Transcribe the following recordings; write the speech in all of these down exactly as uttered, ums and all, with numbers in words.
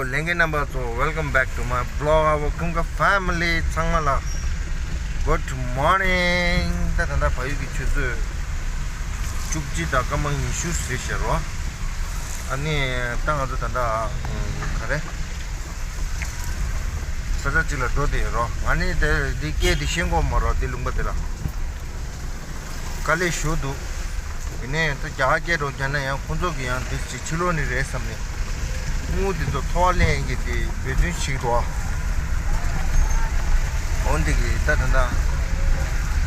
ལྷན་རྒྱས་རྣམ་པ་ཚོ། Welcome back to my blog, our Kumka family. ཚང་མ་ལ་Good morning. ད་ད་ལྟ་བལ་ཡུལ་གྱི་ཆུ་ཚོད་བཅུ་གཅིག་དང་སྐར་མ་ཉི་ཤུ་ཟིན་ཤག་རོ། ཨ་ནི་ད་ང་ཚོ་ད་ལྟ་ག་རེ་ས་ཆ་གཅིག་ལ་འགྲོ་བསྡད་ཡོད་རོ། ང་ནི་དེ་འདི་སྐད་དེ་ཤེས་གོ་མ་རོ། འདི་ལུང་པ་དེ་ལ། དཀའ་ལས་ཞུ་འདུག་ཡིན་ནའི་ད་རྒྱ་གར་སྐད་རོ་རྒྱག་ན་ཡང་ཁོང་ཚོ་གི་ཡང་འདི་ཅིག་ཕྱི་ལོགས་ནས་རེད་བསམ་ནས། དངུལ་འདི་ཚོ་ཐོ་བ་ལེན་གྱི་དེ་འབད་བརྩོན་ཞིག་འདུག་འོན་ཏེ་གི་ད་ད་ད།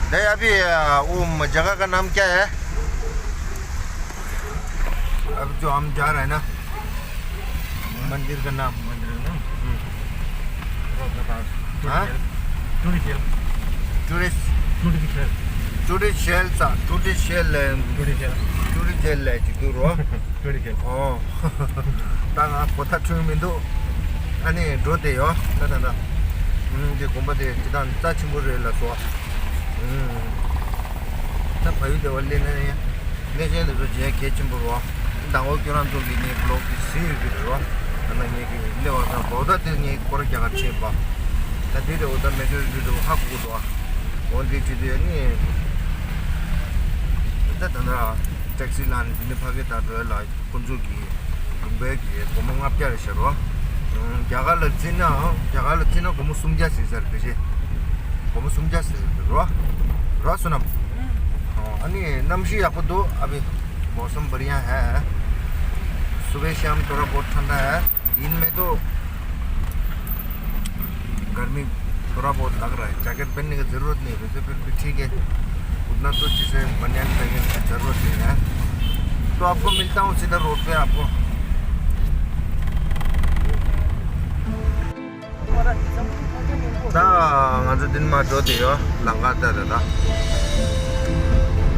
ད་ཡ་བི་ཨ་ཨོ་མ་ཇ་ག་ག་ནམ་ཀྱ་ཡ། अब जो हम जा रहे हैं ना, मंदिर का नाम। मंदिर का नाम? हम्म। हाँ? टूटी शेल। टूटी शेल। टूटी शेल सा, टूटी शेल, टूटी शेल। टूटी शेल ले जी तू रो। टूटी शेल। ཨོ། ད་ང་གོ་ཐག་ཆོད་མི་འདུག་ཨ་ནི་འགྲོ་བསྡད་ཡོད། ད་ད་ད། ཨུམ། འདི་དགོན་པ་དེ་ཇི་ལྟར་རྩ་ཆེན་པོ་རེད་ལ་སོ། ཨུམ། ད་བལ་ཡུལ་དེ་བ་སླེབས་ན་ཡང་གནས་ཆེན་དེ་ཚོ་མཇལ་གལ་ཆེན་པོ་རེད་བ། མདང་དགོང་ཁྱོད་རང་ཚོ་གིས་ངའི་བི་ལོག་དེ་གཟིགས་ཡོད་ཀྱི་རེད་བ། ད་ནང་ངེད་ཀྱི་སླེབས་པ་དང་བོ་ད་དེ་ངའི་སྐོར་རྒྱག་གར་ཕྱིན་པ། ད་དེ་རེད་འོ། ད་མེ་ཤོར་དེ་ཚོ་ཧ་གོ་གི་འདུག་བ། འོ་འདི་བྱེད་དུས་ནི། ད་ད་ད་ཊེག་སི་ལ་ནི་དེ་ནི་ཕ་གི་ད་འགྲོ་ལ། ཁོང་ཚོ་གི་ལུང་པའི་གི་སྒོར་མོ་ལྔ་བརྒྱ་རེད་ཤག་རོ། རྒྱ་གར་ལ་བརྩིས་ན། རྒྱ་གར་ལ་བརྩིས་ན་སྒོར་མོ་སུམ་བརྒྱ་ཟིན་ས་རེད་ཕལ་ཆེར། སྒོར་མོ་སུམ་བརྒྱ་ཟིན་རོ། རོ་བསོད་ནམས། ཨ་ནི་གནམ་གཤིས་ཡག་པོ་འདུག་ཨ་བི། मौसम बढ़िया है। सुबह शाम थोड़ा बहुत ठंडा है। दिन में तो गर्मी थोड़ा बहुत लग रहा है। जैकेट पहनने की ज़रूरत नहीं है, वैसे फिर भी ठीक है। उतना तो जैसे बनियान पहनने की ज़रूरत नहीं है। तो आपको मिलता हूँ सीधा रोड पे आपको। ད་ང་ཚོ་འདི་ནས་མར་འགྲོ་བསྡད་ཡོད། ལམ་ཁ་ད་ད་ད།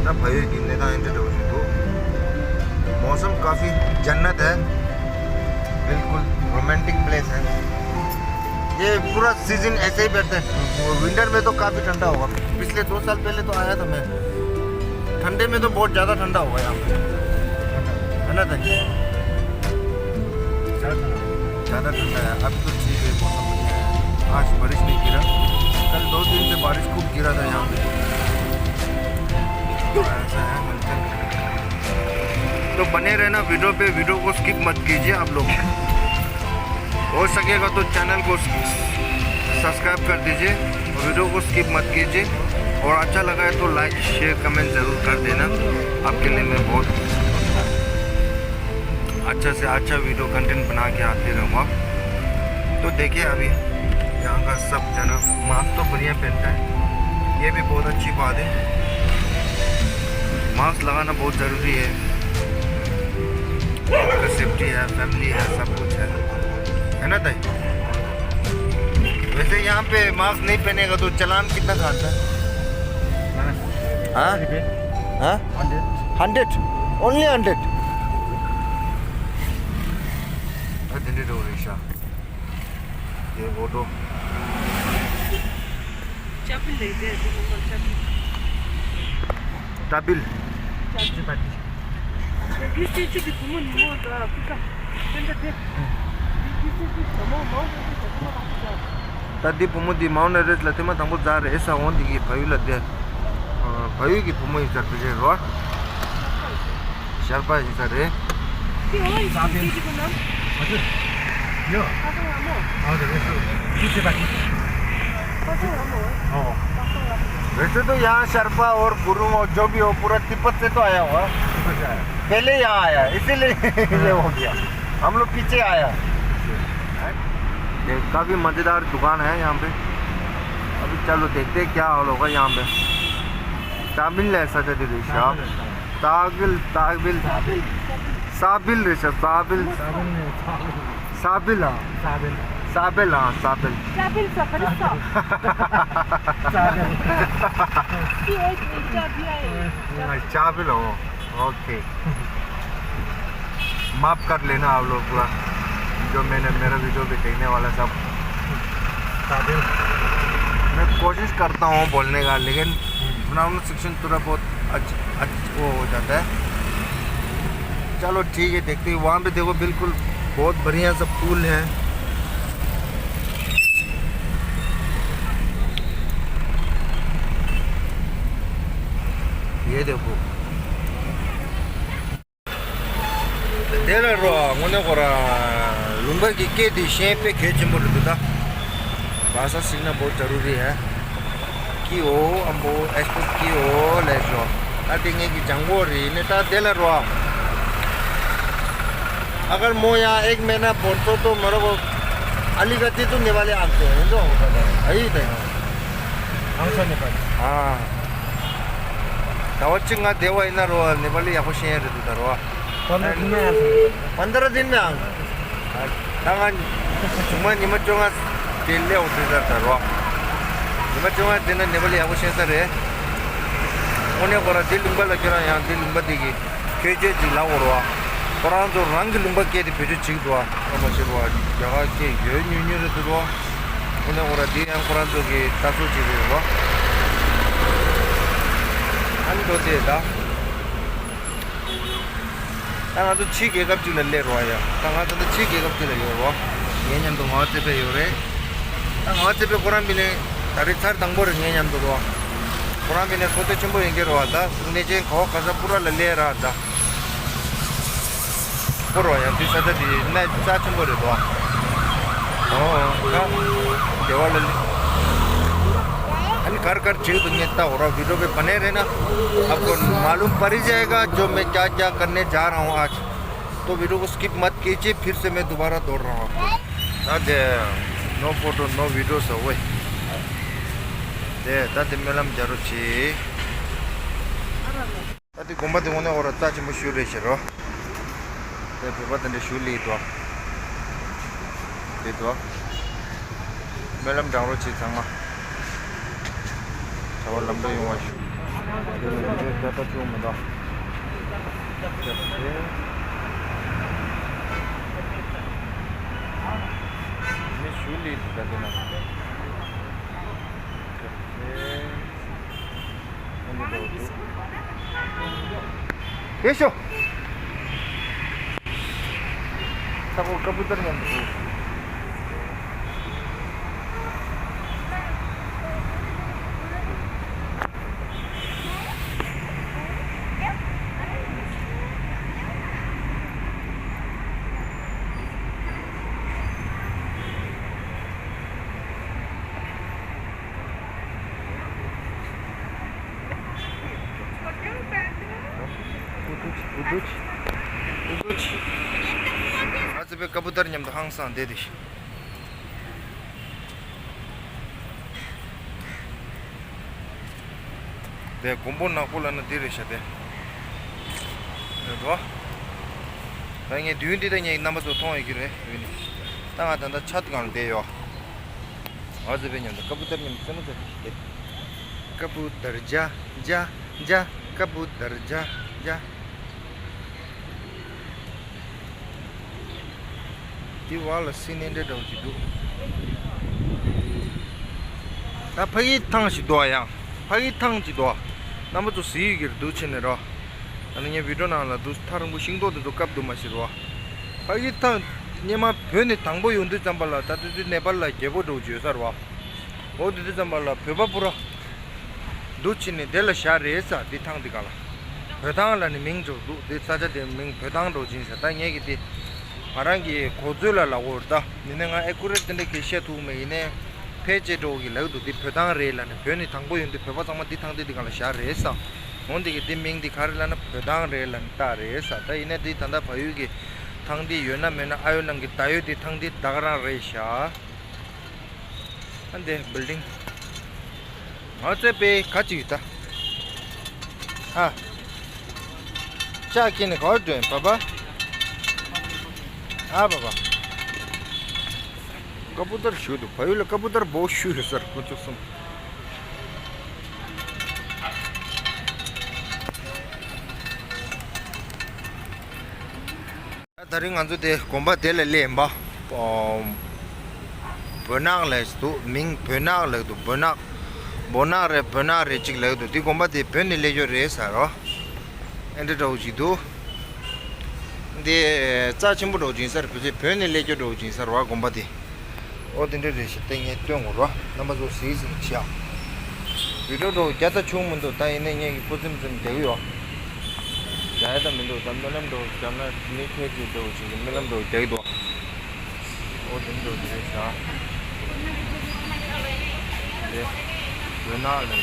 ད་བལ་ཡུལ་གྱི་གནས་སྟངས་འདི་འདྲ་བོ་ཞིག་འདུག मौसम काफी जन्नत है। बिल्कुल रोमांटिक प्लेस है। ये पूरा सीजन ऐसे ही बैठता है। विंटर में तो काफी ठंडा होगा। पिछले दो साल पहले तो आया था मैं। ठंडे में तो बहुत ज्यादा ठंडा होगा यहाँ पे। है ना ताई? ज्यादा ठंडा है। अभी तो ठीक है, मौसम बढ़िया है। आज बारिश नहीं गिरा। कल दो दिन से बारिश खूब गिरा था यहाँ पे। तो ऐसा है हालचाल। तो बने रहना वीडियो पे, वीडियो को स्किप मत कीजिए आप लोग। हो सकेगा तो चैनल को सब्सक्राइब कर दीजिए, वीडियो को स्किप मत कीजिए, और अच्छा लगा है तो लाइक, शेयर, कमेंट ज़रूर कर देना। आपके लिए मैं बहुत अच्छा से अच्छा वीडियो कंटेंट बना के आते रहूँगा। तो देखिए, अभी यहाँ का सब जना मास्क तो बढ़िया पहनता है, ये भी बहुत अच्छी बात है। मास्क लगाना बहुत ज़रूरी है। आपका सेफ्टी है, फैमिली है, सब कुछ है, है ना ताई? वैसे यहाँ पे मास्क नहीं पहनेगा तो चालान कितना काटता है? हाँ? हाँ? हंड्रेड। Only hundred. ये ऑटो। चाबी ले दे, दो नंबर चाबी। चाबिल। चाबी। ད་འདི་བུ་མོ་འདི་མའོན་ཨེ་ཝ་རེ་སི་ལ་ཐེངས་མ་དང་པོ་འཛེགས་རེད་ས། འོང་འདི་གི་བལ་ཡུལ་ལ་བསྡད། བལ་ཡུལ་གྱི་བུ་མོ་ཡིན་ས་རེད་རོ། ཤར་པ་ཡིན་ས་རེད། वैसे तो यहाँ शर्पा और गुरुंग और जो भी हो, पूरा तिब्बत से तो आया हुआ। पहले यहाँ आया, इसीलिए ये हो गया। हम लोग पीछे आया। ये काफ़ी मज़ेदार दुकान है यहाँ पे। अभी चलो देखते हैं क्या हाल होगा यहाँ पे। चाबिल है सजा दे रही शॉप। तागिल, ताबिल। साबिल रे सर, साबिल। साबिल हाँ। साबिल। साबिल हाँ, साबिल। चाबिल सा, खरीद सा। चाबिल। सी एच ए चाबिल। चाबिल हो। ओके। माफ़ कर लेना आप लोग पूरा, जो मैंने, मेरा वीडियो भी देखने वाला सब। मैं कोशिश करता हूँ बोलने का, लेकिन प्रोनाउंसिएशन थोड़ा बहुत अच्छ-, अच्छ-, वो हो जाता है। चलो ठीक है, देखते हैं। वहाँ पे देखो, बिल्कुल बहुत बढ़िया सा पूल है। དེ་དེ་བུ། དེ་ལ་རོ་དངོས་གནས་ཁོ་ར་ལུང་པ་གི་སྐད་དེ་ཤེས་དཔེ་གལ་ཆེན་པོ་རེད་འདུག་ད། भाषा सीखना बहुत जरूरी है। कि हो, हम वो एक्सपोर्ट कि हो, ले जो। ད་དེ་ངེད་ཀྱི་ལྗང་གོ་རེད་ནི་ད་དེ་ལ་རོ། अगर मैं यहाँ एक महीना पढ़ता तो मेरे को अलीगढ़ से तो नेपाली आते हैं, जो होता है, यही है। आंसर नेपाली। हाँ। ད་བ་གཅིག་ང་བསྡད་པ་ཡིན་ན་རོ་ནེ་པ་ལི་ཡག་པོ་ཤེས་ཡ་རེད་འདུག་ད་རོ། पंद्रह दिन में आ सकते हैं। पंद्रह दिन में आ सकते हैं। ད་ང་ཉི་མ་བཅོ་ལྔ་དེ་སླེབས་འོང་དུས་ད་ད་རོ། ཉི་མ་བཅོ་ལྔ་དེ་ན་ནེ་པ་ལི་ཡག་པོ་ཤེས་ས་རེད། དངོས་གནས་ཁོ་རང་དེ་ལུང་པ་ལ་ཁྱོད་རང་ཡང་དེ་ལུང་པ་དེ་གི་ཁྱོད་ཆོས་ཅིག་ལབ་འོ་རོ། ཁོ་རང་ཚོ་རང་གི་ལུང་པ་སྐད་དེ་བེད་སྤྱོད་བྱེད་འདུག་ཨ། ཨ་མ་བྱེད་རོ། རྒྱ་གར་སྐད་ཡོད་ཉུང་ཉུང་རེད་འདུག་རོ། དངོས་གནས་ཁོ་རང་དེ་ཡང་ཁོ་རང་ཚོ་གི་ལྟ་ཚུལ་ཅིག་རེད་རོ། ཨ་ནི་འགྲོ་དེ་ད། ད་ང་ཚོ་ཕྱི་རྒྱལ་ཁབ་ཅིག་ལ་སླེབས་རོགས་ཡ། ད་ང་ཚོ་ད་ཕྱི་རྒྱལ་ཁབ་ཅིག་ལ་ཡོད་རོགས། ངའི་མཉམ་དུ་ངག་དབང་བརྩེ་དཔལ་ཡོད་རེད། ད་ངག་དབང་བརྩེ་དཔལ་ཁོ་རང་མི་ལེ་ད་རེས་ཚར་དང་པོ་རེད་ངའི་མཉམ་དུ་རོགས། ཁོ་རང་མི་ལེ་བསོད་བདེ་ཆེན་པོ་ཡིན་གྱི་རོགས། ད་གནས་ཆེན་ག་བ་ག་ས་པུ་ར་ལ་སླེབས་ར་ད། པུ་ར་ཡང་དུས་ས་ཆ་དེ་གནས་རྩ་ཆེན་པོ་རེད་དོ། ཨོ་ཁ་བདེ་བ་ལ་ལེ། ཨ་ནི་གར་གར་བྱེད་དུ་ངས་ལྟ་འོ་ར་वीडियो पे बने रहना। आपको मालूम पड़ ही जाएगा जो मैं क्या क्या करने जा रहा हूँ आज। तो वीडियो को स्किप मत कीजिए, फिर से मैं दोबारा दौड़ रहा हूँ आपको। ད་དེ་no photo no video ཟེར་བས། དེ་ད་དེ་སྨོན་ལམ་རྒྱག་རོགས་གྱིས། ད་དེ་དགོན་པ་དེ་དངོས་གནས་ཁོ་ར་རྩ་ཆེན་པོ་ཞིག་རེད་ཤག་རོ། དེ་བོད་པ་དེ་འདྲ་ཞུ་ལི་དོ། དེ་དོ། སྨོན་ལམ་རྒྱག་རོགས་གྱིས་ཚང་མ། བྱ་བ་ལམ་འགྲོ་ཡོང་བ་ཞུ། དེ་ནས་འདི་འདྲའི་སྐད་ཆ་བྱུང་མི་འདུག་མི་ཞུ་ལི་དེ་ད་དེ་ན། ये शो। सब वो कबूतर में। ང་ཚོ་པའི་ཀ་པུ་ཏར་མཉམ་དུ་ཧང་སང་བསྡད་དེ། དེ་མགོན་པོ་ནག་པོ་ལབ་ན་འདི་རེད་ཤག་དེ། རེད་དོ། ད་ངས་མདུན་འདི་ད་ངས་རྣམ་པ་ཚོ་མཐོང་ཡོད་ཀྱི་རེད་ཡོད་ནི། ད་ང་ད་ལྟ་ཆ་སྒང་ལ་བསྡད་ཡོད། ང་ཚོ་པའི་མཉམ་དུ་ཀ་པུ་ཏར་མཉམ་དུ་རྩེད་མོ་རྩེ་དེ། ཀ་པུ་ཏར་ཇ་ཇ་ཇ། ཀ་པུ་ཏར་ཇ་ཇ། དེ་བར་ལ་སི་ནེ་འདྲ་འདྲ་བོ་ཅིག་འདུག་ད་ཕ་གི་ཐང་ཞིག་འདུག་ཡང་། ཕ་གི་ཐང་ཅིག་འདུག་རྣམ་པ་ཚོ་གཟིགས་ཡོད་ཀྱི་རེད་འདུག་ཕྱི་ནས་རོ། ད་ནི་ངའི་བི་ཌིའོ་ནང་ལ་འདུག་ཐག་རིང་པོ་ཤིང་ཏོག་དེ་ཚོ་བཀབ་འདུག་མ་ཤེས་རོ། ཕ་གི་ཐང་སྙེ་མ་བོད་ནས་དང་པོ་ཡོང་དུས་ཙམ་པ་ལ་ད་དུས་ཚོད་ནེ་པཱལ་ལ་རྒྱལ་པོ་འདྲ་བོ་ཅིག་ཡོད་ས་རོ། འོ་དེ་དུས་ཙམ་པ་ལ་བོད་པ་པུ་ར། འདུག་ཕྱི་ནས་དེ་ལ་བཞག་རེད་ས་འདི་ཐང་འདི་ག་ལ། བོད་ཐང་ལ་ནི་མིང་འཇོག་འདུག་འདི་ས་ཆ་དེ་མིང་བོད་ཐང་འགྲོ་ཅིང་ཟེར། ད་ངས་ཀྱི་དེ་ང་རང་གི་གོ་ཚོད་ལ་ལབ་དགོས་རེད། ད་ཡིན་ནའི་ང་ཨེ་ཀུ་རེ་ཊི་དེ་འདྲ་གི་བཤད་ཐུབ་མེད། ཡིན་ནའི་ཕལ་ཆེར་འགྲོ་གི་ལབ་འདུག་འདི་བོད་ཐང་རེད་ལབ་ནས་བོད་ནས་དང་པོ་ཡོང་དུས་བོད་པ་ཚང་མ་འདི་ཐང་འདི་འདི་ག་ལ་བཞག་རེད་ས། འོན་ཏེ་གི་འདི་མིང་འདི་ག་རེ་ལབ་ན་བོད་ཐང་རེད་ལབ་ནས་བཏགས་རེད་ས། ད་ཡིན་ནའི་འདི་ད་ལྟ་བལ་ཡུལ་གི་ཐང་འདི་ཡོད་ན་མེད་ན་ཨ་ཡོད་ནང་གི་ད་ཡོད་འདི་ཐང་འདི་ད་ག་རང་རེད་ཤག་ཨ་འདི་བིལ་ཌིང་། ང་ཚོའི་པའི་ག་ཅིག་ཡོད་ད། ཧ། ཅག་ཁྱེར་ནས་ག་བར་འགྲོ་ཡིན་པ་པ། ཨ་པ་པ། ཀ་པུ་ཏར་ཞུ་འདུག་བལ་ཡུལ་ལ་ཀ་པུ་ཏར་བོ་ཞུ་ཡོད་སར་ཁོ་ཚོ་གསུམ། ད་རིང་ང་ཚོ་དེ་དགོན་པ་དེ་ལ་སླེབས་ཡིན་པ། ཨོ། བོད་ནག་ལབ་འདུག་མིང་བོད་ནག་ལབ་འདུག་བོད་ནག་བོད་ནག་རེད་བོད་ནག་རེད་ཅིག་ལབ་འདུག་འདི་དགོན་པ་དེ་བོད་ནས་སླེབས་ཡོད་རེད་ཟེར་རོ། ཨེ་འདྲ་འདྲ་བོ་ཅིག་འདུག་འདི་རྩ་ཆེན་པོ་འདྲ་བོ་ཅིག་ཡིན་ས་རེད། བོད་ཆས་བོད་ནས་སླེབས་ཡོད་འདྲ་བོ་ཅིག་ཡིན་ས་རེད་བ་དགོན་པ་དེ། ཨོ་དེ་འདྲ་རེད་ཤག་དེ་ངས་སྟོན་དགོས་རོ། རྣམ་པ་ཚོ་གཟིགས་གཟིགས་བྱེད་ཨ། བི་ཌིའོ་འགྲོ་རྒྱག་ད་ཆུང་མི་འདུག་ད་ཡིན་ན་ངས་ཀྱི་སྤུ་ཙིམ་ཙིམ་རྒྱག་གི་ཡོད། རྒྱག་ཡ་ད་མི་འདུག་ད་རྨི་ལམ་འགྲོ་རྒྱབ་ན་མི་ཁྱེད་ཀྱིས་འགྲོ་བྱེད་ཀྱི་རྨི་ལམ་འགྲོ་རྒྱག་གི་འདུག་ཨོ་དེ་འགྲོ་དེ་རེད་ཤག་དེ་འོད་སྣང་ལས།